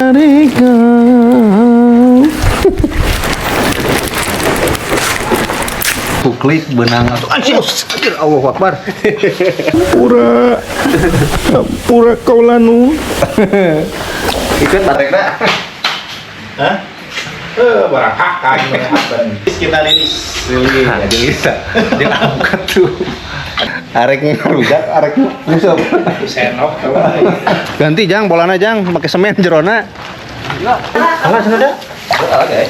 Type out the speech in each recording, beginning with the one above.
Mereka. Ku klik benang atau anjir, anjir, Allahu Akbar. Pura pura kau lanu. Ikut tarik dah. Hah? Barang hakan. Kita lilis. Lili, aja bisa. Dia angkat tuh. Arek ngerujak, arek ngusap. Senok. Ganti jang bolana jang, pakai semen jerona. Alah cenah da. Oke.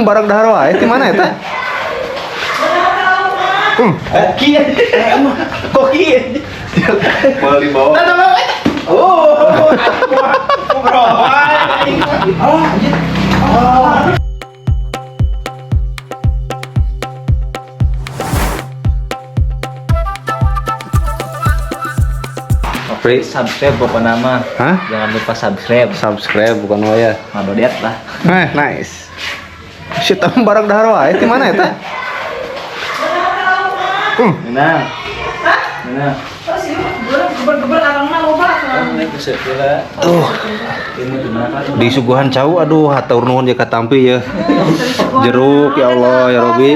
Barang dahar wae di mana eta? Koki. Koki. Bali bawa. Oh, Free. Subscribe pokoknya mah. Hah? Jangan lupa subscribe. Subscribe bukan waya. Ngadodet lah. Nah, nice. Shit, barang dahar wae di mana eta? Menang. Menang. Terus ini geber-geber arangna loba. Tuh, Ini gimana tuh? di suguhan cau aduh hatur nuhun ya katampi ya. Jeruk ya Allah ya Robi.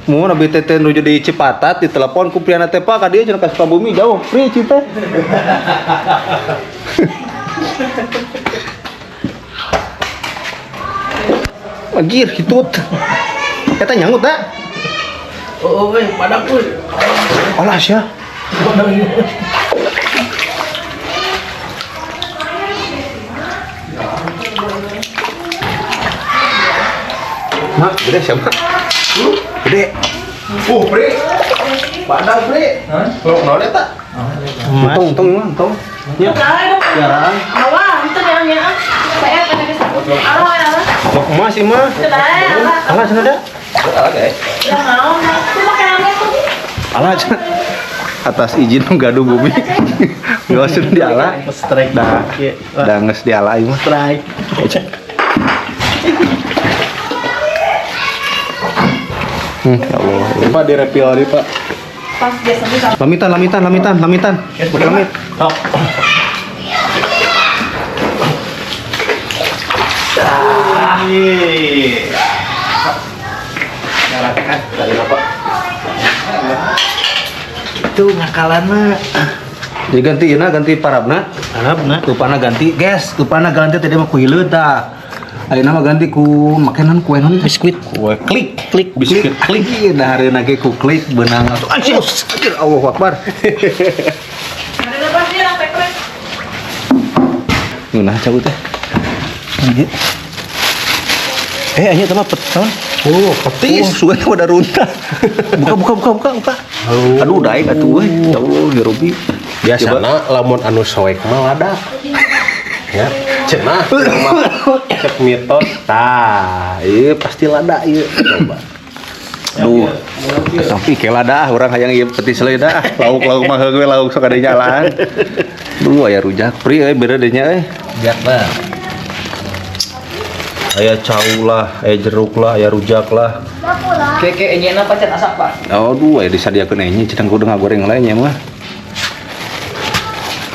Mun abi teh nuju di Cipatat di telepon ku priana teh Pak ka dieu cenah ka Sukabumi jauh pri cita. Anjir hitut. Eta nyanggut tak? Oh, oh, padang euy. Alah sia. Mak, gede siapa? Gede. Pri. Padang, Pri. Hah? Lo naon eta? Untung, untung, untung. Ya. Piaraan. Awa, itu nya. Saya pada geus. Alah, alah. Lok emas sih mah. Alah. Alah cenah da. Oke. Ya naon, tuh make naon tuh. Alah cenah. Atas izin gaduh bumi. Gak sudah diala. Strike. Dah. Dah geus diala ieu mah. Strike. Ya Allah. Pak direpil di Pak. Pas biasa bisa. Lamitan, lamitan, lamitan, lamitan. Pakai lamit. Tok. Itu ngakalan mah. Jadi ganti ieu ganti parabna. Arabna. Tupana ganti, guys, tupana ganti tadi mah ku hileut tah. Ayeuna mah ganti ku makanan kue naon Biskuit. Kue klik, Klik. biskuit klik. Dahareuna ge ku klik beunang atuh. Anjir, anjir, Allahu Akbar. Ada apa sih lang tekrek? Ngeunah cau teh. Anjir. Anjir teh mah pet naon? Oh, petis. Oh, sugan teh udah runtah. Buka buka buka buka buka. Aduh, daek atuh euy. Ya Allah, ya Robi. Biasana lamun anu soek mah lada. Ya, cenah mah cek mitos tah, ieu pasti lada ieu. Coba. Aduh. Tapi ke lada urang hayang ieu petis leuy dah. Lauk-lauk mah heuh we lauk sok ada nyalaan. Duh, aya rujak pri euy beureut deui nya euy. Jak lah. Aya cau lah, aya jeruk lah, aya rujak lah. Keke enyeuna pacan asak, Pak. Aduh, aya disadiakeun enye cenah kudu ngagoreng lainnya mah.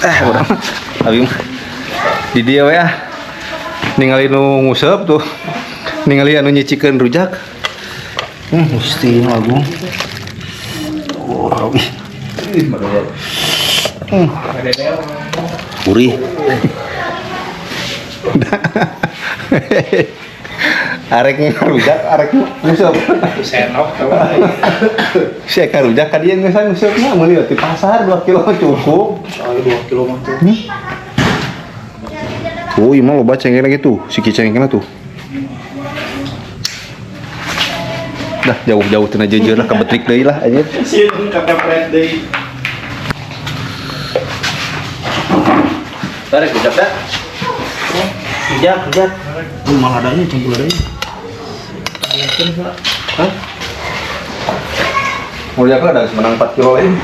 Urang mah abi mah di dieu we ah. Ningali nu nguseup tuh. Ningali anu nyicikeun rujak. Gusti nu agung. Oh, ih. Gurih. Arek ngerujak, arek nguseup. Senok. Si Eka rujak ka dieu geus nguseupna meuli di pasar 2 kilo cukup. 2 kilo mah tuh. Oh, ieu mah loba cengkehna gitu, si cengkehna tuh. Dah jauh-jauh tina jeujeur lah kabetrik deui lah anjir. Sieun kepepret deui. Tarik rujak dah. Rujak, rujak. Oh, malah adanya campur adanya. Hah? Mau rujak lah, ada menang 4 kilo lain.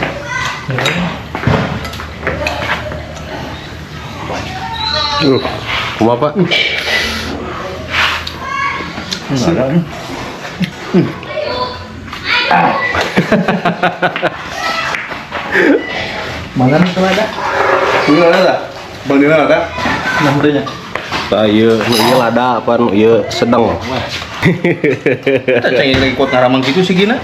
Kumaha, Pak? Enggak ada nih. Mangan tuh ada. Ini ada? Bang Dina lada. Nah, udahnya. Tah ieu, nu ieu lada apa nu ieu sedang. Kita cengeng lagi kuat ngaramang gitu sih gina.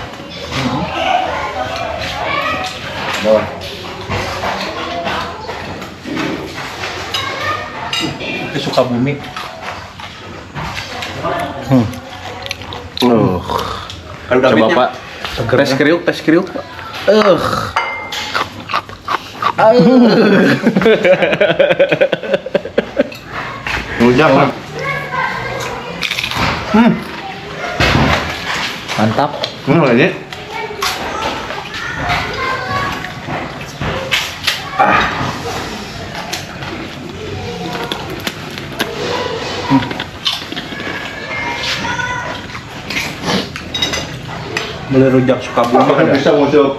Bawah. Itu Sukabumi. Coba Pak. Tes kriuk, tes kriuk. Pak. Rujak lah. Mantap. Aja. Beli rujak Sukabumi Aku ada. bisa nguseup.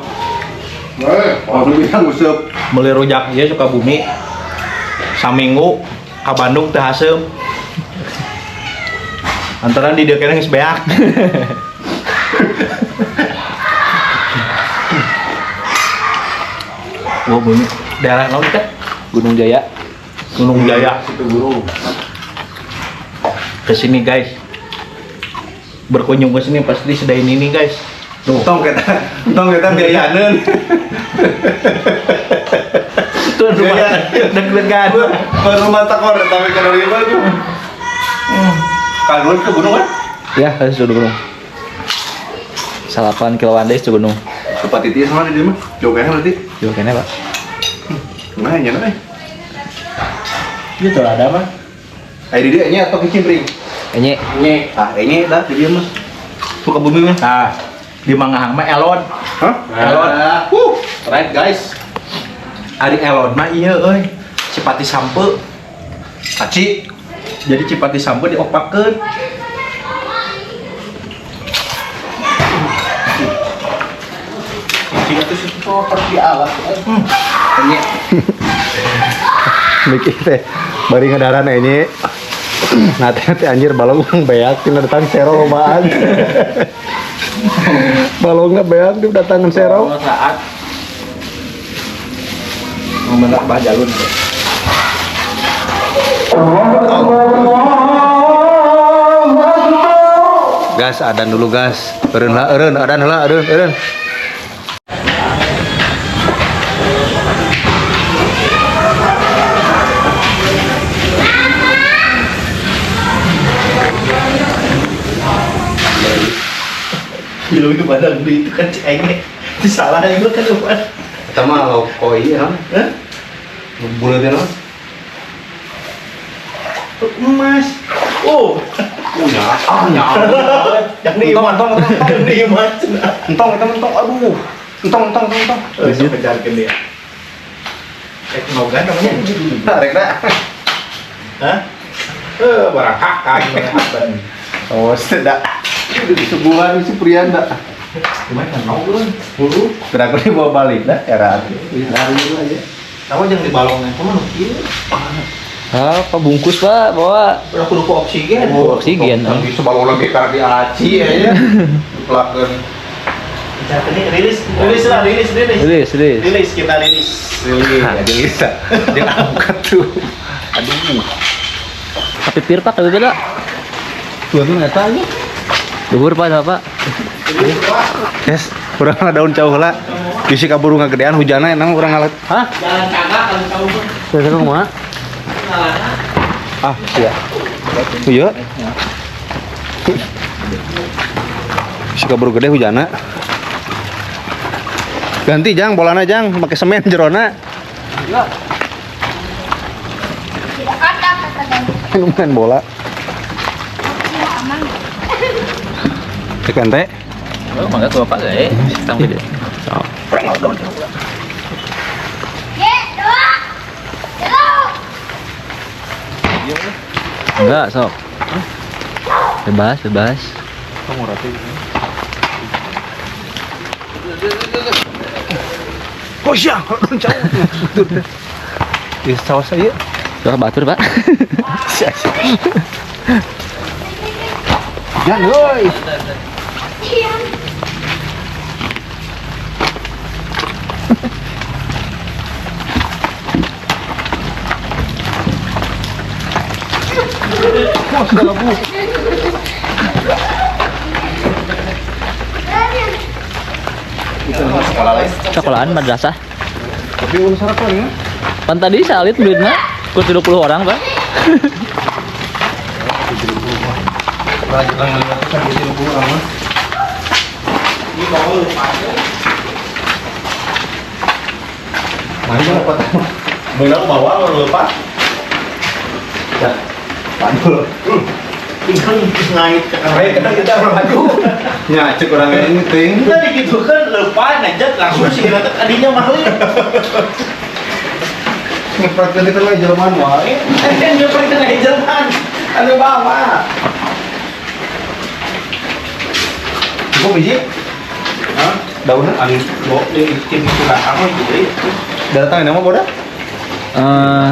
Aku bisa nguseup. Beli rujak ieu Sukabumi. Saminggu ka Bandung teu haseum. Antara di dieu keneh geus beak. Wah, bumi. Daerah naon teh? Gunung Jaya. Gunung Jaya. Situ guru. Kesini guys. Berkunjung ke sini pasti disediain ini guys. Tuh. Tong kita biayaneun. Tuh rumah deg-degan. Baru mata kor tapi kana riba tuh. Kaluan ke gunung kan? Ya, harus sudah gunung. 8 kiloan deh itu gunung. Tempat itu sama di dia mah. Jauh kayaknya berarti. Jauh kayaknya, Pak. Nah, nya euy. Gitu ada mah. Ai di dia nya atau kicimpring? Enye. Nye. Ah, ini dah di dia mah. Sukabumi mah. Nah, di Mangahang mah elon. Hah? Elon. Right guys. Ari elon mah iya euy. Cipati sampe. Aci. Jadi cipati sampe diopakeun. Cing itu sih seperti alat. Enye. Mikir teh bari ngadaran ini. Nah, teh anjir balong beak tina datang sero lobaan. Balongna beak di datangan sero. Saat mau bener bah jalun. Gas adan dulu gas. Eureun lah eureun adan heula eureun eureun. Belum itu pada beli itu kan cengek. Itu salah yang gue kan lupa. Eta mah lauk koi ya. Hah? Buleutna naon? Emas. Oh. Oh nya, ah nya. Yang di Entong, entong, entong, entong. Yang di emas. Entong, entong, entong, aduh. Entong, entong, entong, entong. Eh, kejarkeun dia. Teknogan namanya. Rek dah. Hah? Barang hakan, barang hakan. Oh, sedak. Udah disuguhan si Prianda. Gimana mau lu? Buru. Kira aku dibawa balik dah era. Lari dulu aja. Tahu jangan di balongnya, kamu nu kieu. Ah, Pak bungkus, Pak, bawa. Udah kudu ku oksigen. Oh, oksigen. Yang bisa balong lagi karena diaci aja. Pelakeun. Ini rilis, rilis lah, rilis, rilis. Rilis, rilis. Rilis kita rilis. Rilis, ya bisa. Jangan angkat tuh. Aduh. Kapipir, Pak, kapipir, Pak. Tuh tuh nggak tahu. Luhur, Pak, sama, Pak. Yes, kurang daun jauh lah. Bisi kaburu ngagedean hujanna emang kurang ngalat. Hah? Jalan kagak kalau tahu mah. Saya kumaha? Ah, iya. Iya. Bisi kaburu gede hujanna. Ganti jang bolana jang, make semen jerona. Main bola. Cek ente. Oh, mangga tuh Bapak eh. Tang gede. Enggak, sok. Bebas, bebas. Oh iya, kalau jauh. Di saus aja. Coba batur, Pak. Sia, sia. Jangan, woi. Segala bu. Sekolahan madrasah. Tapi ulah sarapan ya. Pan tadi salit duitna ku 30 orang, Pak. Rajukan ngeliat kan jadi 30 orang mah. Mari kita dapat. Menang bawa kalau lupa. Ya. Padul. Tinggal ngait ke Baik, kita kita maju. Ya, cek orang ini ting. Kita digitukan lupa ngajak langsung sih nanti adinya mahal. Ngepratkeun itu lah jelema wae. Nyeprit tengah jalan. Anu bawa. Cukup biji? Hah? Daunnya? Anu bawa di tim belakang mah gitu. Datang ini mah boda? Eh,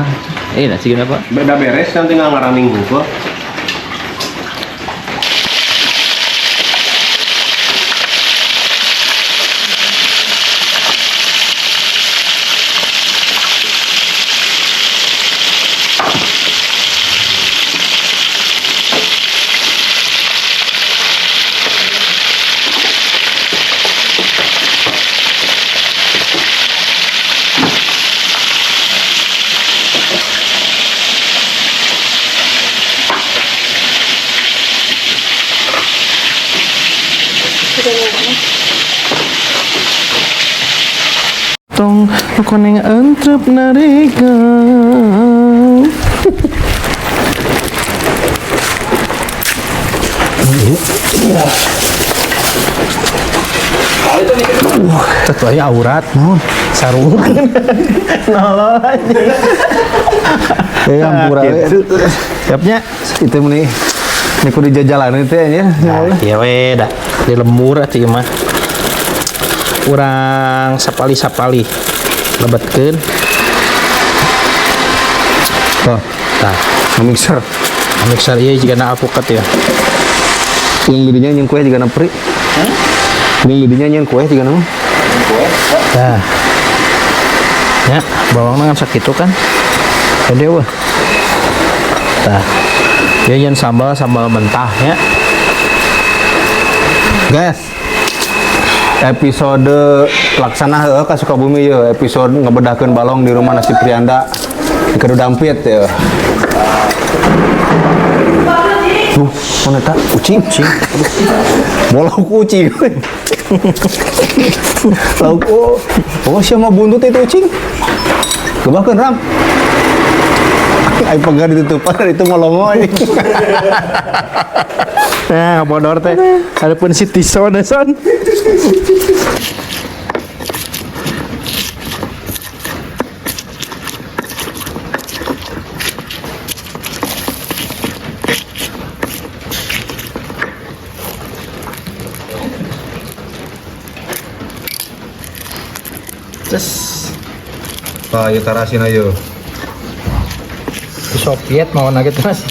ini sih kenapa? Beda beres kan tinggal ngaraning hungkul. Tong koneng entrep nareka. Tentu aja aurat, naon sarung. Nolol aja. Ya ampura. Siapnya? Itu nih. Ini kudu jajalan itu ya. Nah, iya we dah. Di lembur atuh ieu mah. Urang sapali-sapali lebetkeun. Tuh, Tah, mixer. mixer ieu jigana alpukat ya. Yang didinya nyen kue juga napri. Yang didinya nyen kue juga nama. Tah. Ya, bawangna kan sakitu kan. Gede weh. Tah. Ieu nyen sambal sambal mentah ya. Guys, episode laksana heueuh ka Sukabumi ye, episode ngebedahkeun balong di rumah nasi Prianda di Kedu Dampit ya. Tuh, mana eta? Ucing, ucing. Bolok ucing. Lauk oh, oh siapa buntut itu ucing? Gebahkeun Ram. Ai pegang ditutupan itu molongo anjing. Nah, bodor teh. Adapun si Tison son. Terus Pak, ieu tarasin ayo. Soviet mau nugget mas.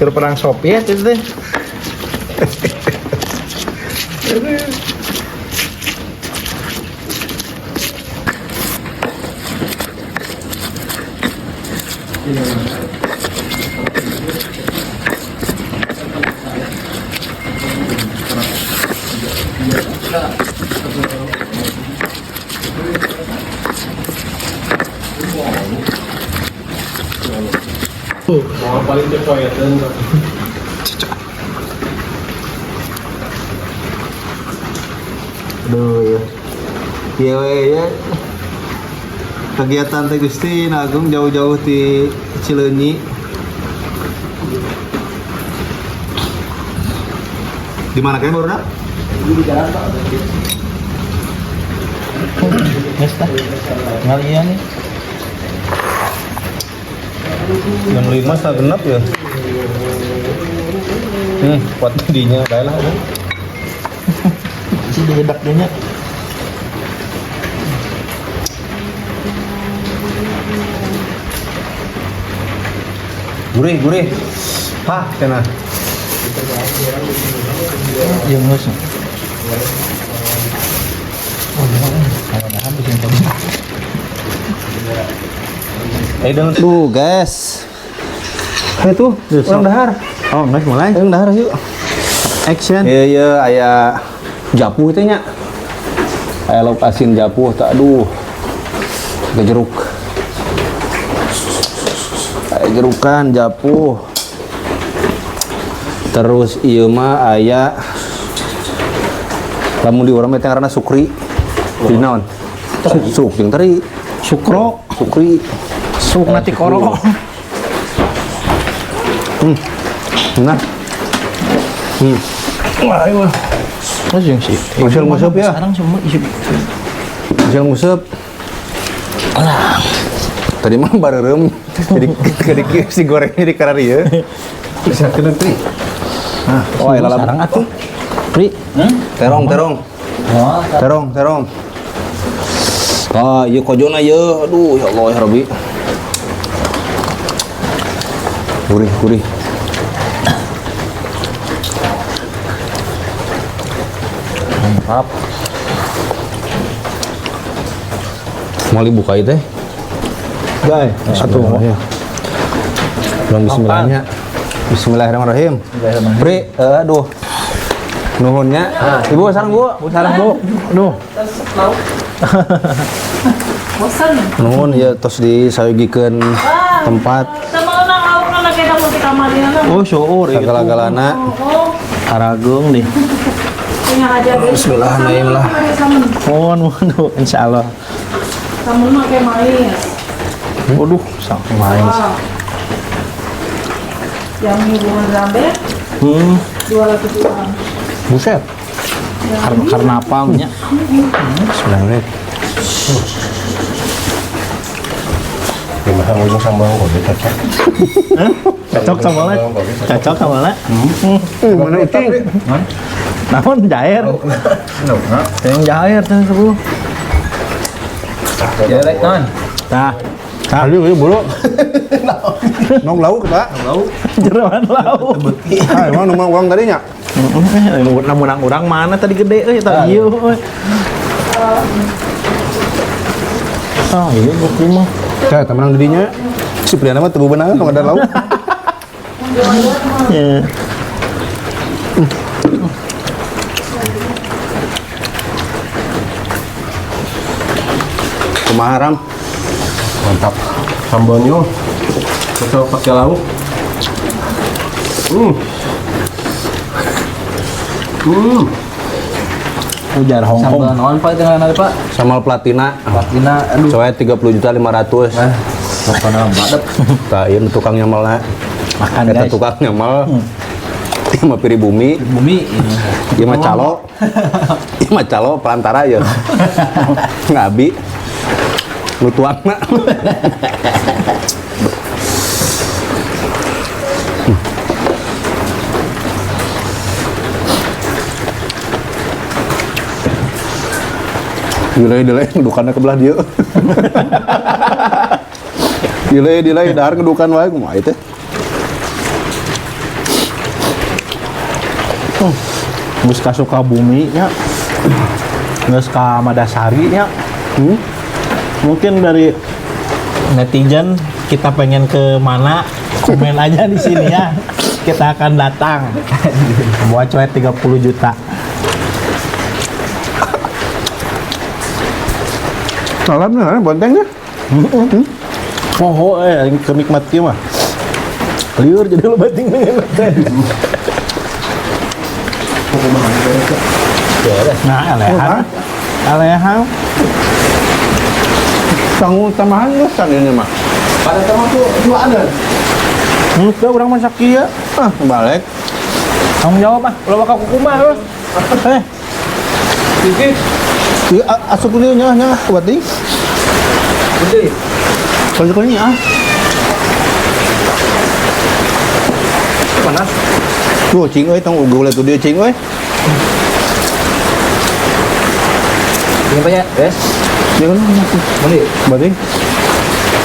Keur perang Soviet itu teh. Aduh ya. Iya we ya. Kegiatan teh Gusti Agung jauh-jauh di Cileunyi. Di mana kan baru nak? Geus tah. Tinggal iya nih. Jam 5 setengah genap ya. Kuat tadinya, baiklah. Si dihedak nya. Gurih, gurih. Hah, cenah. Jeung geus. Oh, gimana? Kalau nahan bikin tadi. Eh, dengan tuh, guys. Ayo tuh, urang dahar. Oh, geus mulai. Ayo dahar yuk. Action. Iya iya aya japuh teh nya. Aya lauk asin japuh tak aduh. Ada jeruk. Aya jerukan japuh. Terus ieu mah aya lamun di urang mah teh ngaranna sukri. Di naon? Suk jeung teri. Sukro, Sukri. suk nati koro. Nah. Wah, ayo. Terus yang sih. Ngusel nguseup ya. Sekarang semua isu. Ngusel nguseup. Tadi mah bareureum jadi jadi si gorengnya di karar ieu. Bisa kena tri. Oh, aya lalap. Sarang atuh. Pri, Terong, terong. Terong, terong. Ah, ieu kojona ieu. Aduh, ya Allah ya Rabbi. Gurih, gurih. Mantap. Mau dibuka itu teh? guys, satu. Ya. Belum bismillahnya. Bismillahirrahmanirrahim. Pri, aduh. Nuhunnya. Ibu sareng Bu. Sarang Bu. Duh. Terus lauk. Bosan. Nuhun ya tos disayogikeun tempat Sama orang lauk na kita mau di kamar ini. Oh, syukur itu. sagala-galana. Oh, Aragung deh. punya aja deh. Bismillahirrahmanirrahim lah. Samen, Mohon, mohon, Bu. Insyaallah. samen pakai mais. Waduh, sampai main. Wah. Yang hubungan rambe 200 orang. Buset. Karena apa nya? Bismillahirrahmanirrahim. Gimana ngomong sama kopi cocok. Cocok sama lah. Cocok sama lah. Mana itu? Namun jair. Yang jair tuh sebu. Ya, rek, non. Tah, Kali ieu buru. Nong lauk tak? jeroan lauk. Ah, emang nu uang tadinya. Namun urang mana tadi gede euy tah ieu euy. Ah, iya bukti mah. Cah, temenang didinya. Si Priana mah teu beunang nu ada lauk. Ya. Kumaha Ram? Mantap. Sambalnya cocok pakai lauk. Hmm. Hmm. Ujar Hong Kong. Sambal naon Pak itu ngaranna Pak? Sambal platina. Platina, aduh. Coet 30.500.000. Pokona badep. Tah ieu nu tukang nyamelna. Makan Eta guys. tukang nyamel. Ieu mah piri bumi, Bumi. ieu mah calo. Ieu mah calo perantara ya. Ngabi. Nu tuangna. Delay delay ngedukanna ke belah dieu. Delay delay dahar ngedukan wae kumaha ieu teh. Geus ka Sukabumi nya. Geus ka Madasari nya. Mungkin dari netizen kita pengen ke mana komen aja di sini ya. Kita akan datang. Buat coet 30 juta. Salam nih, bontengnya. Poho kenikmat kieu mah. Liur jadi lo bating dengan Nah, alehan. Alehan. Sangu tambahan geus kan ini mah. Pada teman tuh jualan. Udah urang masak kieu. Ah, balik. Tanggung jawab ah, ulah bakal kukumaha lu. Eh, Ieu asup deui nya nya bating. Gede. Kali-kali ah. Panas. Tuh cing euy tong ugul tuh dia cing euy. Ini banyak, guys. Ya kan Mandi. bating.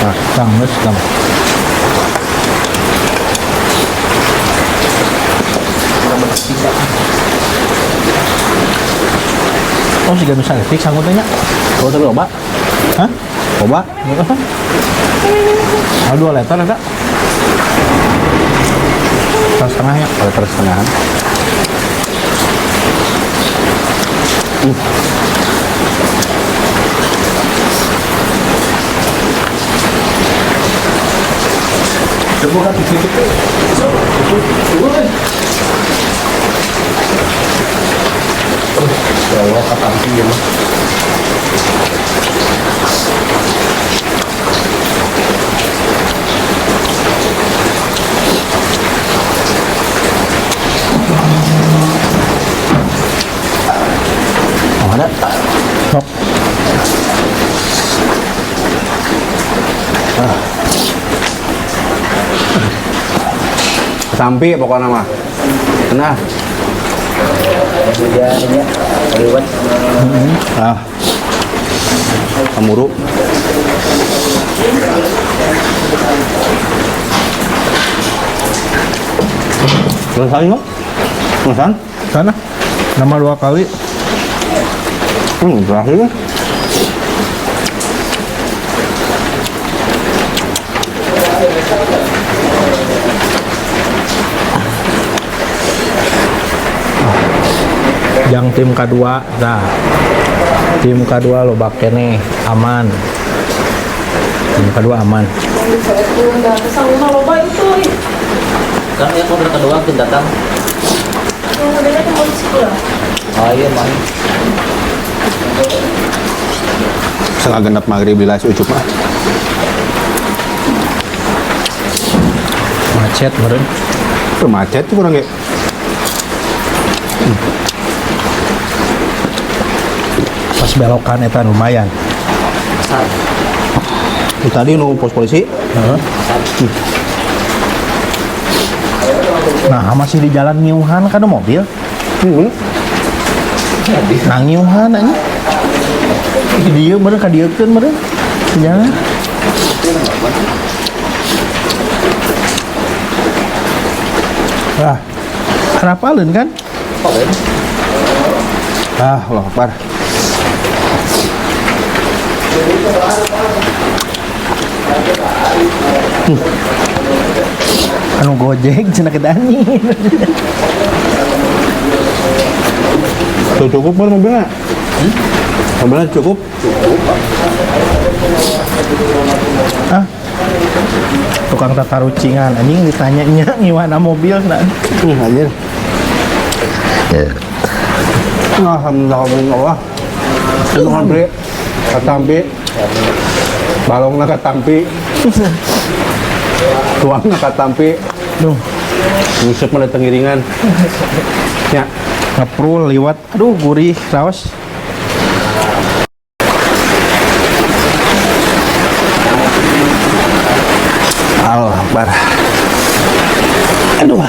Nah, tang geus tang. Oh, siga nu saeutik sanggup teh nya. Oh, tapi loba. Hah? Loba. Oh, 2 liter eta. Satu setengah ya. Liter setengahan. Ya Allah, katampi ya mah. Oh, ada. Sok. Sampai pokoknya mah. Nah. Ah. Kamuru. Selesai kok? Selesai? Sana. Nama dua kali. Terakhir. Yang tim K2, nah. Tim K2 loba keneh aman. Tim K2 aman. Loba itu. Kan ya kalau kedua kita datang. Yang modelnya kan mau sekolah. Oh iya main. 5.30 maghrib bila si Ucup mah. Macet meureun. Tuh, macet tuh kurang ya. Pas belokan eta lumayan. Itu tadi nu pos polisi. Heeh. Nah, masih di jalan ngiuhan kan ada mobil. Nah, ngiuhan aja. Dieu meureun ka dieukeun meureun. Di jalan. Ah, kenapa leun kan? Ah, Allah Akbar. Anu Gojek cenah ke Dani. Tuh cukup kan mobilnya? Mobilnya cukup? Ah. Tukang tata rucingan anjing ditanya nya ngiwana mobil nah. Anjir. Alhamdulillah. Nuhun bre. Katampi. Balongna katampi. Tuangna katampi. Duh, Nguseup mah tengiringan. Ya. Ngeprul liwat. Aduh, gurih raos. Allah Akbar. Aduh.